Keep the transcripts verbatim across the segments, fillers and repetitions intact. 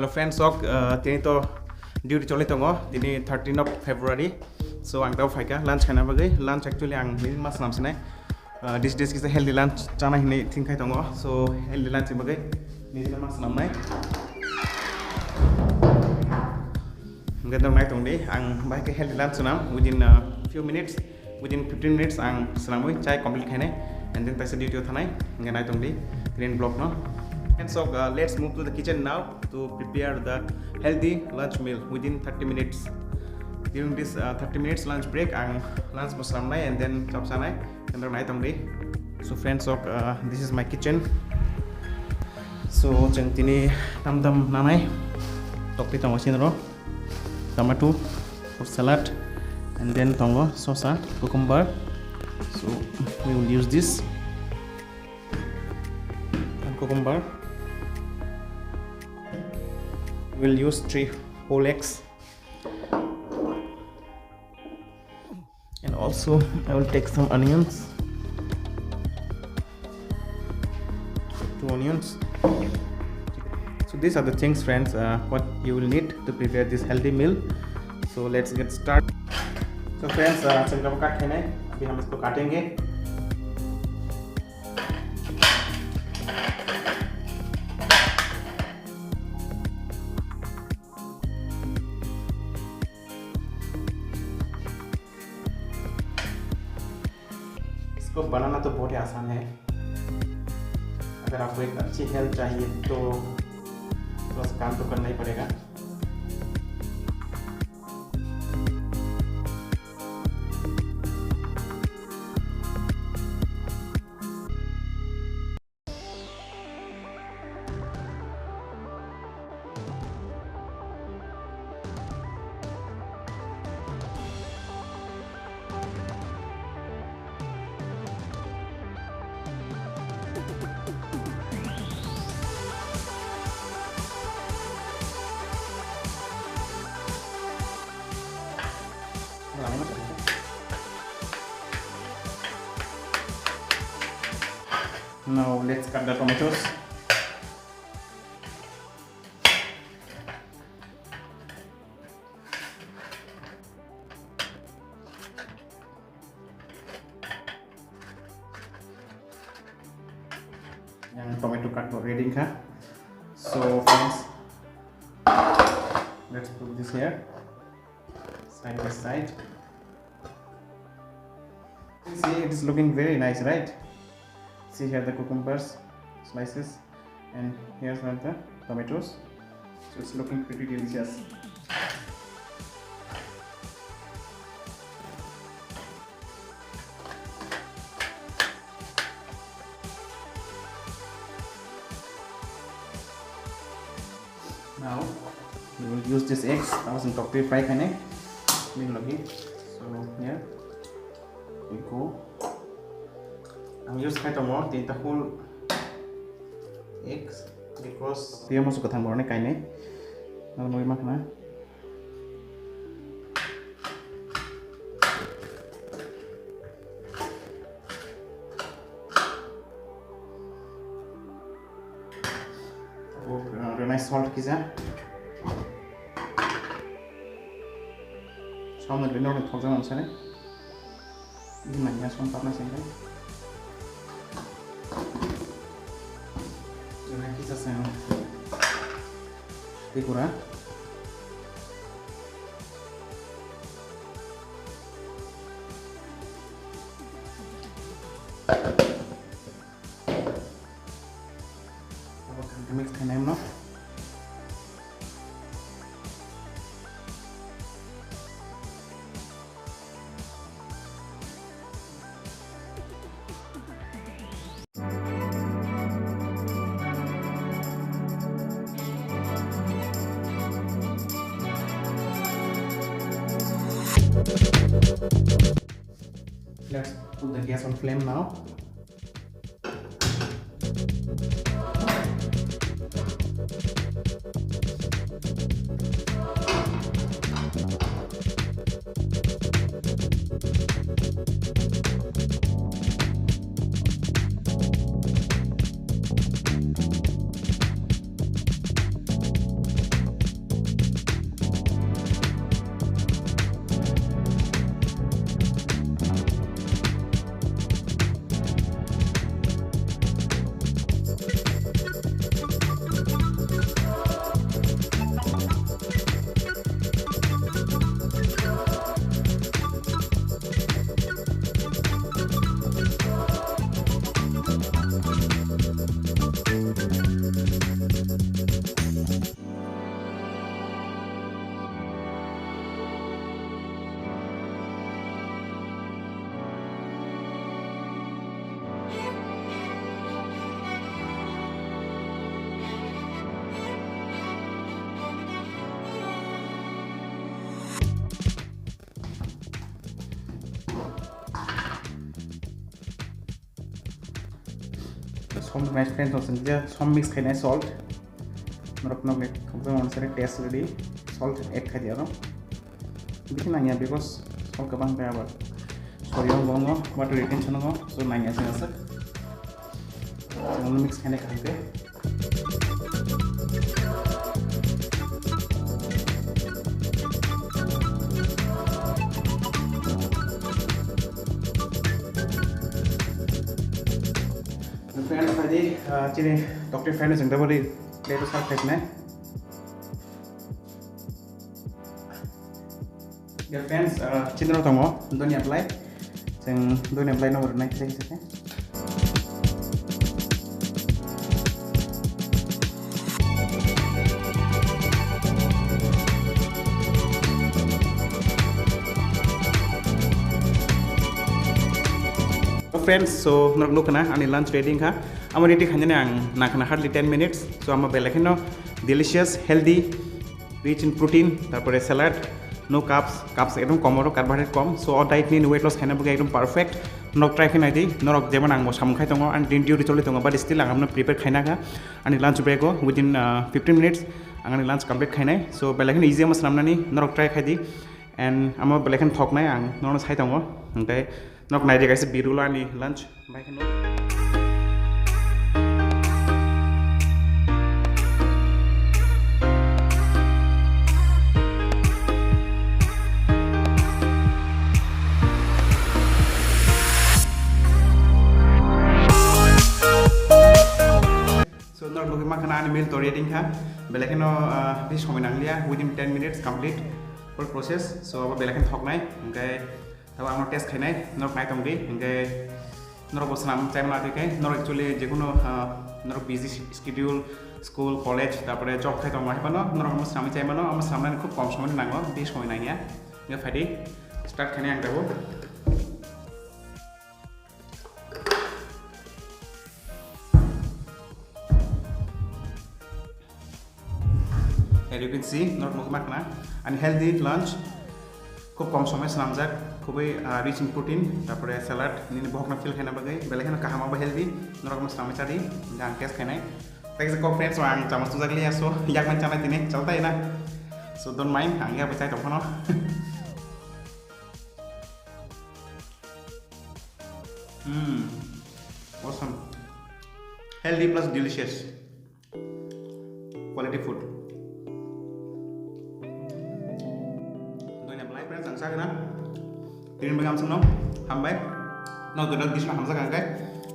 Friends, ok, uh, tini to duty choli tongo, tini thirteen of February. So ang tao phaikha lunch khaina bagwi. Lunch actually ang nini mas nam sinai. Uh, this days kisa healthy lunch chana hinwi think khai tongo. So healthy lunch ni bagwi nini mas namnai. Hingke tong nai tong di, ang bahai khe healthy lunch swnam within a few minutes, within fifteen minutes ang swnamwi chai complete khainai, and then taisa duty o thanai, hingke nai tong di, green block no. And so, uh, let's move to the kitchen now to prepare the healthy lunch meal within thirty minutes. During this, uh, thirty minutes lunch break, ang lunch bo swnamnai and then chop sanai, and nai tong di. So friends, so, uh, this is my kitchen. So chwng tini tam tam nanai tokti tongo sinro. Tomato for salad, and then tongo sosa, cucumber. So we will use this and cucumber. We'll use three whole eggs. And also, I will take some onions. Two onions. So these are the things, friends, uh, what you will need to prepare this healthy meal. So let's get started. So friends, uh, chwng tabuk cut khainai, abhi hum isko katenge. इसको बनाना तो बहुत ही आसान है। अगर आपको एक अच्छी हेल्थ चाहिए तो थोड़ा सा काम तो करना ही पड़ेगा। Now let's cut the tomatoes. Yang tomato cut bo ready kha. So friends, let's put this here. Side by side. See, it is looking very nice, right? See here the cucumbers, slices, and here's one the tomatoes. So it's looking pretty delicious. Now we will use this eggs. Tamo chwng tokti fry khainai. Bini logi. So here we go. Ang use khai tongo tinta whole eggs because twi mosok kwthang borokni kainai. Ang nugwi mankha na. Abo, uh, rwnai salt kisa. Samno bini rokni thokjak mansani. Bini manya som parna sengkhe. Rwnai kisa seng. Tripura. Mix khainai no. Let's put the gas on flame now. Som, my friends, no sini je som mix khainai salt. Norok no mek khokjang on sari taste ready. Salt add khai di aro. Bikin nangya because salt kabang kaya ba. Sorry, ang bongo water retention ngo, so nangya sini asak. Ang mix khainai kaham ke. Friends, tadi, uh, chini doctor friend jeng dabari plate serve khainai. Ya friends, uh, chini ro tongo donya belai. Jeng donya belai no rwnai kisa kisa khe. Friends, so norok nukha na ani lunch ready wngkha. Amo ready khainani ang nangkhana hardly ten minutes. So amo belai kheno delicious, healthy, rich in protein, tarpore salad, no carbs, carbs ekdom kom oro, carbohydrate kom. So o diet ni weight loss khaina bagwi ekdom perfect. Norok try khe nai di, norok jemon ang bo samung khai tongo, ani din duty choli tongo, but still ang abono prepare khaina kha. Ani lunch break o within, uh, fifteen minutes ang ani lunch complete khainai. So belai kheno easy amo swnamnani, norok try khai di. And amo belai kheno thoknai ang norokno sai tongo. Hwnkhe norok nai di kaisa birulo ani lunch. Bai kheno. So, norok nugwi mankha na ani meal to ready wngkha. Belai kheno, ah, bisi somoi nangliya, within ten minutes complete whole process. So, abo belai kheno thoknai. Hwnkhe Tabo ang no test khainai, norok nai tong di, hingke norok bo swnam chaimano atwi khe, norok actually je kono, ah, norok busy schedule, school, college, tarpore job khai tongo, hai phano norok omo swnamwi chaimano, omo swnamnani khub kom somoi nango, bisi somoi nangya. Hingke phai di, start khainai ang tabo. As you can see, norok nugwi mankha na, ani healthy lunch, khub kom somoi swnamjak, khubui, ah, rich in protein, tarpore salad, nini bohokno fill khaina bagwi, belai kheno kaham abo healthy, norok no swnamwi chadi, hingke ang test khainai. Tei kisa kok friends, ang chamas tujak liya, so, yakmani chanai tini, chaltai na. So, don't mind, ang yakbai chai tong phano. Hmm, awesome. Healthy plus delicious. Quality food. Doina belai friends, ang sagana. Tini bagam sano. Hambai. No, dodak disno hamsa kangkai.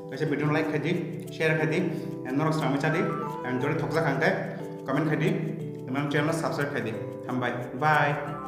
Kaisa video like khai di, share khai di, and norok sami chadi, and jodi thoksa kangkai, comment khai di, and channel subscribe khai di. Hambai. Bye.